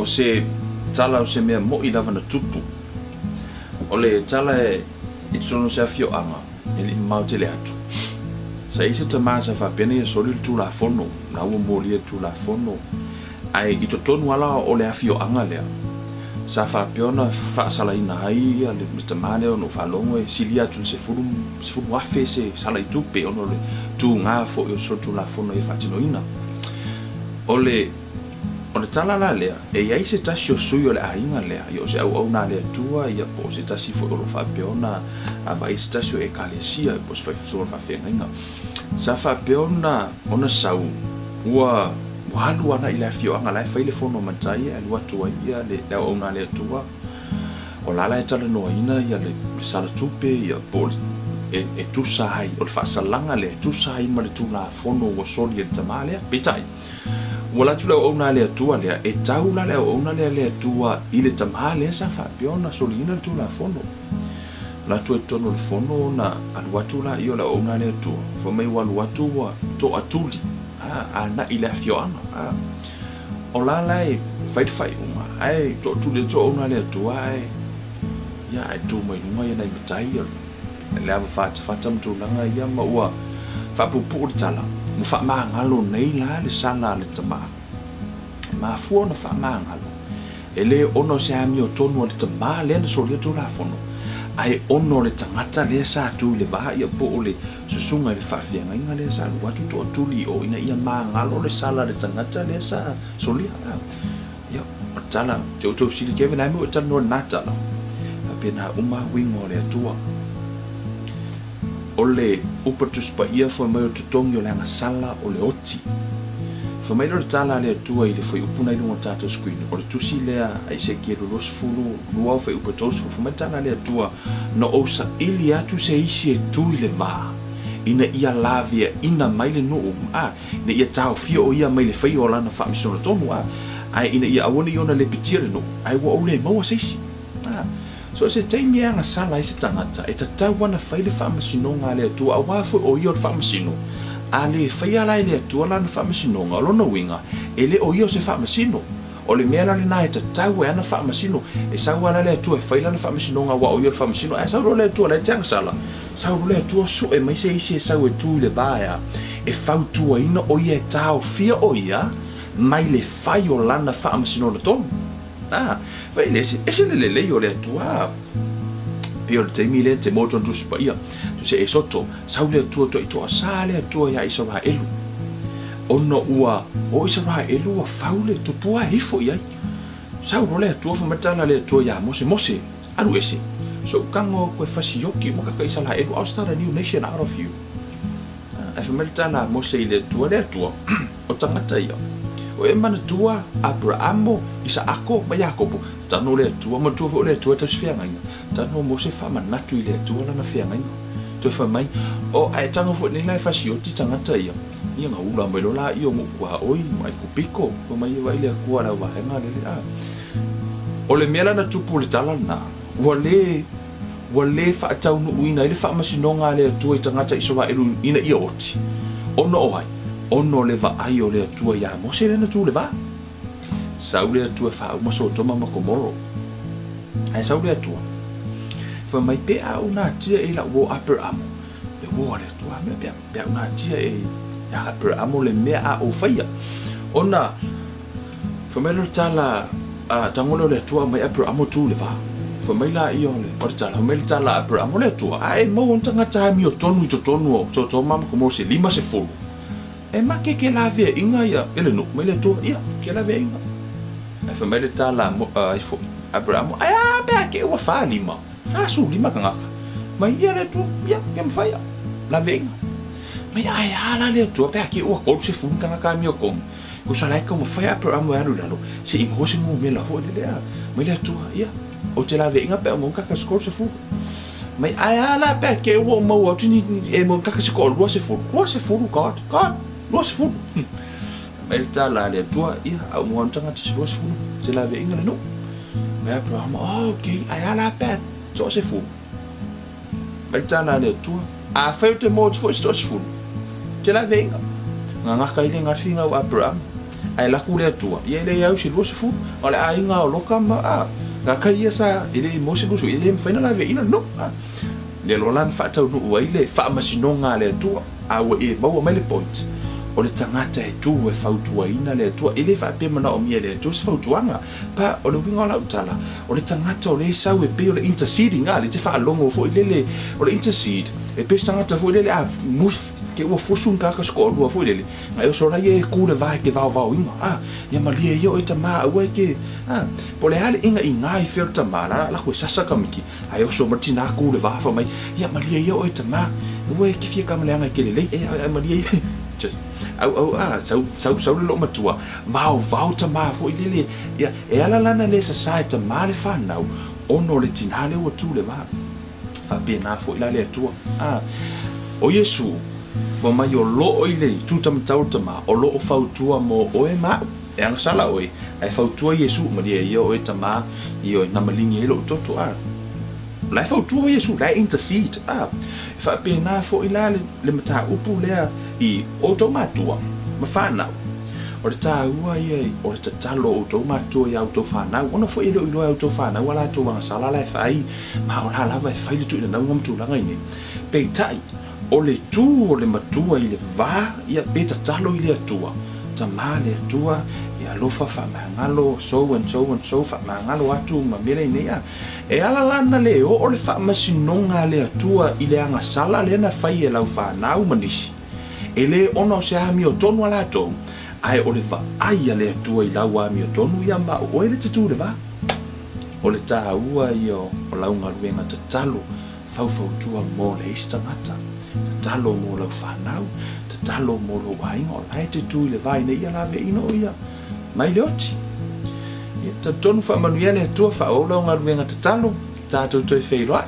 O se tala o se mea mo'i lava na tupu. O le tala e i totonu o se afioaga, e le i mamao tele atu. Sa i ai se tama sa faapea ona ia soli le Tulafono, na ua molia le Tulafono, ae i totonu lava la o le afioaga lea, sa faapea ona faasalaina ai ia le tama lea ona ou faalogo e silia atu i le 10,000 se sala i tupe ona o le tuga foi o le solitulafono ia faatinoina. O le O le tala la lea, e i ai se tasi o sui o le aiga lea, ia o se auauna a le Atua, ia po o se tasi foi o lo o faapea ona vaai se tasi o Ekalesia, po o se faifasoa faafeagaiga, sa faapea ona ona sau, ua ua alu ana i le afioaga la e fai le fono a matai e alu atu ai ia le auauna a le Atua, o la la e talanoaina ia le sala tupe ia po o le e tusa ai, o le faasalaga lea e tusa ai ma le Tulafono ua soli e le tamā lea. Peitai, Ua alu atu le auauna a le Atua lea, e tau la le auauna lea a le Atua i le tamā lea sa faapea ona soliina le Tulafono. Alu atu ai totonu o le fono ona alu atu laia o le auauna a le Atua, fai mai ua alu atu ua toatuli, a, ana'i i le afioaga, a. O la la e fai le faaiuga, ae toatuli atu auauna a le Atua ae, ia, ae tu mai luga ia nai matai o le le ava fatafata ma tulaga ia ma ua faapuupuu le tala, ua faamagalo nei la le sala a le tamā. E mafua ona faamagalo, e le ona o se amiotonu a le tamā lea na solia Tulafono, ae ona o le tagata lea sa tu i le va ia po o le susuga i le faafeagaiga lea sa alu atu toatuli i o ina ia magalo le sala a le tagata lea sa solia. Ia, o le tala, te outou sili Kevin, ai mo e talanoa lena tala. Faapena uma uiga o le Atua. O le upu a Tusi Paia fai mai o totogi o le agasala o le oti. Fai mai lea o le tala a le Atua i le fuaiupu na i luga o le tatou screen, o le tusi lea a Esekielu 22 o fuaiupu e 30, fai mai le tala a le Atua, Na ou saili atu se isi e tu i le va, ina ia laveaina mai le nuu, a, ina ia taofia o ia mai le faia o lana faamasinoga tonu, a, ae ina ia aua ne i ona lepetia le nuu, ae ua ou le maua se isi. A, so o se taimi e agasala ai se tagata, e tatau ana fai le faamasinoga a le Atua, auā foi o ia o le faamasino. A le faia la e le Atua lana faamasinoga, o lona uiga, e le o ia o se faamasino. O le mea la lena e tatau ai ana faamasino. E sau lava la le Atua e fai lana faamasinoga aua o ia o le faamasino, ae sau loa le Atua la e te agasala, sau loa le Atua sue mai se isi e sau e tu i le va ea, e fautuaina o ia e taofia o ia mai le fai o lana faamasinoga tonu. A, fai le ese, ese le lelei o le Atua. Pei o le taimi lea te motu ana Tusi Paia, Tusi Esoto, sau le Atua toʻi toasā le Atua iā Isaraelu. Ona ua o Isaraelu ua fau le tupua e ifo i ai. Sau loa le Atua fai mai tala le Atua iā Mose, Mose, alu ese, soʻu kago aku e fasioki uma kaka Isaraelu, I'll start a new nation out of you. Ae fai mai le tala a Mose i le Atua, Le Atua, o tagata ia, o e manatua Aperamo, Isaako ma Iakopo. Tano le Atua, manatua foi o le Atua e tausi feagaiga. Tano Mose faamanatu i le Atua lana feagaiga. Toe fai mai, O, ae tago foi nei la e fasioti tagata ia. Ia na ula mai loa laia o Nukuaoi ma Aikupiko, fai mai e vaai le Atua i lau vaega lele a. O le mea la na tupu o le tala lena, ua le ua le faataunuuina ai le faamasinoga a le Atua i tagata Isaraelu ina ia oti. Ona o ai? Ona o le vaai o le Atua iā Mose lea na tu le va. Sau le Atua e faauma Sotoma ma Komoro. Ae sau le Atua, fai mai, Pe a ou natia e i lau uo Aperamo, le uo a le Atua, mea pe, pe a ou natia e iā Aperamo le mea a ou faia. Ona, fai mai lea o le tala, a, tago lea o le Atua aumai Aperamo tu i le va. Fai mai laia o le, o le tala, fai mai le tala a Aperamo le Atua, a e maua ni tagata amiotonu i totonu o Sotoma ma Komoro se 50. E make ke laveaiga ia e le nuu mai le Atua, ia, ke laveaiga. Ae fai mai le tala a ifo Aperamo, Ae a pe a ke ua fa lima, fa su lima tagata. Mai ia le Atua, ia, ke mawhai ia, laveaiga. Mai ae a la le Atua pe a ke ua 30 tagata amiotonu. Ko sa lae ka mawhai Aperamo e alu i lalo, se i maua se numera foi lele a. Mai le Atua, ia, o te laveaiga pe a maua kaka se 30. Mai ae a la pea ke ua maua atu ni e mau kaka se koa 20, 20 God, God, 20. Mai le tala a le Atua, ia, au mua anu tagata se 20, te laveaiga le nuu. Mai Aperahama, oh, okay, ae a la pea 30. Mai le tala a le Atua, afai o te moa atu foi se 30, te laveaiga. Ngangaka i le ngalfi ngau Aperahama. Ae alu atu le Atua, ia e le au se 20, o le aiga o loka ma a ka ia sa e le mo se 20, e le mafai ona laveaiina le nuu. Lea loa la na faataunuu ai le faamasinoga a le Atua, a ua e maua mai le point, o le tagata e tu e fautuaina le Atua, e le faapea manaomia e le Atua se fautuaga. Pa o le uiga o lau tala, o le tagata o lea e sau e pei o le interceding, a le te faalogo foi lele, o le intercede, e pei se tagata foi lele a mus ke ua fusu ni tagata se toalua foi lele, na e oso lai e ku le va e ke vaovaoina, a ia malie ia oe tamā aua e ke, a po o le a le ʻigaʻiga i fea o le tamā la la lako e sasa kamiki, ae oso mai le tinā ku le va fai mai, ia malie ia oe tamā aua e ke fia kamaleaga e ke lelei, e ae malie ia just au au a sau sau sau le loomatua vaovao tamā foi lele, ia e ala la ona le sasā e tamā le fanau ona o le tinā lea ua tu le va. Faapena foi la le Atua. A o Iesu ua mai o loo i le itu tamatau o le Tamā, o loo fautua mo oe ma aʻu. E agasala oe, ae fautua Iesu, malie ia oe tamā, ioe, na maligi ai lou toto. A o la e fautua mai Iesu, la e intercede. A e faapena foi la le mataupu lea i outou matua ma fanau. O le taua ia o le tatalo o outou matua iā outou fanau, ona foi e le o iloa e outou fanau a latou agasala la e faai, ma o la lava e fai le tuuinanauga ma tulaga i nei. Peitai, o le tu o le matua i le va, ia pe tatalo i le Atua, Tamā le Atua, ia alofa faamagalo, so and so and so, faamagalo atu ma mea lea i nei a. E ala la na le oo le faamasinoga a le Atua i le agasala lea na fai e lau fanau ma nisi. E le ona o se amiotonu a latou, ae o le vaai a le Atua i lau amiotonu ia ma o oe le te tu i le va. O le taua ia o lau galuega tatalo faufautua mo le isi tagata, tatalo mo lau fanau, tatalo mo lou aiga, o la e te tu i le va ina ia laveaiina o ia mai le oti. Ia, talitonu faamanuia le Atua, faaauau lau galuega tatalo, tatou toe feiloai.